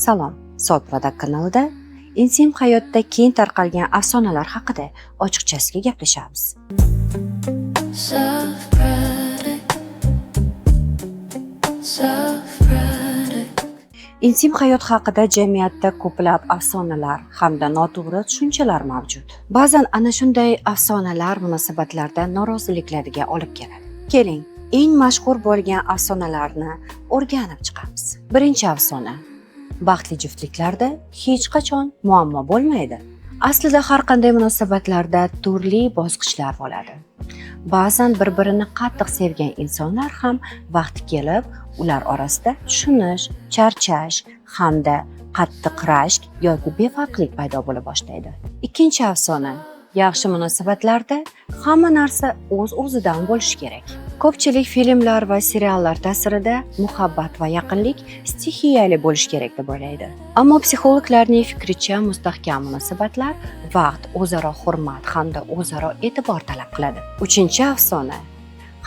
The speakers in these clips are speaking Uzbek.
Salom, Soat Product kanalida intim hayotda keng tarqalgan afsonalar haqida ochiqchasiga gaplashamiz. Soft product. Soft product. Intim hayot haqida jamiyatda ko'plab afsonalar hamda noto'g'ri tushunchalar mavjud. Ba'zan ana shunday afsonalar munosabatlarda noroziliklarga olib keladi. Keling, eng mashhur bo'lgan afsonalarni o'rganib chiqamiz. Birinchi afsona: baxtli juftliklarda hech qachon muammo bo'lmaydi. Aslida har qanday munosabatlarda turli bosqichlar bo'ladi. Ba'zan bir-birini qattiq sevgan insonlar ham vaqti kelib ular orasida tushunish, charchash hamda qattiq rashk yoki befarqlik paydo bo'la boshlaydi. Ikkinchi afsona: yaxshi munosabatlarda hamma narsa o'z-o'zidan bo'lishi kerak. Ko'pchilik filmlar va seriallar ta'sirida muhabbat va yaqinlik stixiyali bo'lishi kerak deb o'ylaydi. Ammo psixologlarning fikricha, mustahkam munosabatlar vaqt, o'zaro hurmat hamda o'zaro e'tibor talab qiladi. Uchinchi afsona: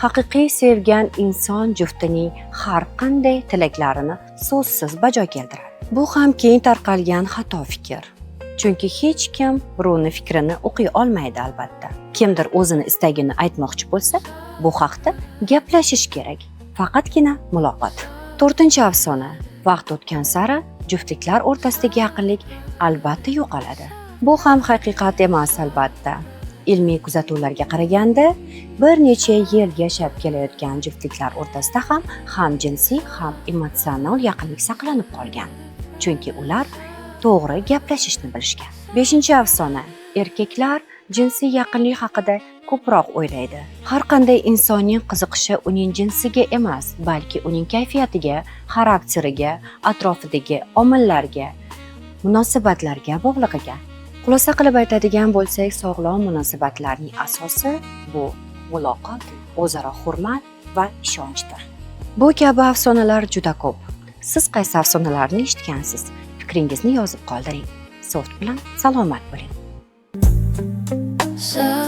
haqiqiy sevgan inson juftining har qanday tilaklarini so'zsiz bajo keltiradi. Bu ham keng tarqalgan xato fikr. Chunki hech kim birovni fikrini o'qiy olmaydi, albatta. Kimdir o'zini istagini aytmoqchi bo'lsa, bu haqda gaplashish kerak. Faqatgina muloqot. To'rtinchi afsona: vaqt o'tgan sari juftliklar o'rtasidagi yaqinlik albatta yo'qoladi. Bu ham haqiqat emas, albatta. Ilmiy kuzatuvlarga qaraganda, bir necha yil yashab kelayotgan juftliklar o'rtasida ham jinsiy, ham emotsional yaqinlik saqlanib qolgan. Chunki ular to'g'ri gaplashishni bilishgan. Beshinchi afsona: erkaklar jinsiy yaqinlik haqida ko'proq o'ylaydi. Har qanday insonning qiziqishi uning jinsiga emas, balki uning kayfiyatiga, xarakteriga, atrofidagi omillarga, munosabatlarga bog'liq ekan. Xulosa qilib aytadigan bo'lsak, sog'lom munosabatlarning asosi bu muloqot, o'zaro hurmat va ishonchdir. Bu kabi afsonalar juda ko'p. Siz qaysi afsonalarni eshitgansiz? Fikringizni yozib qoldiring. Soft bilan salomat bo'ling. Soft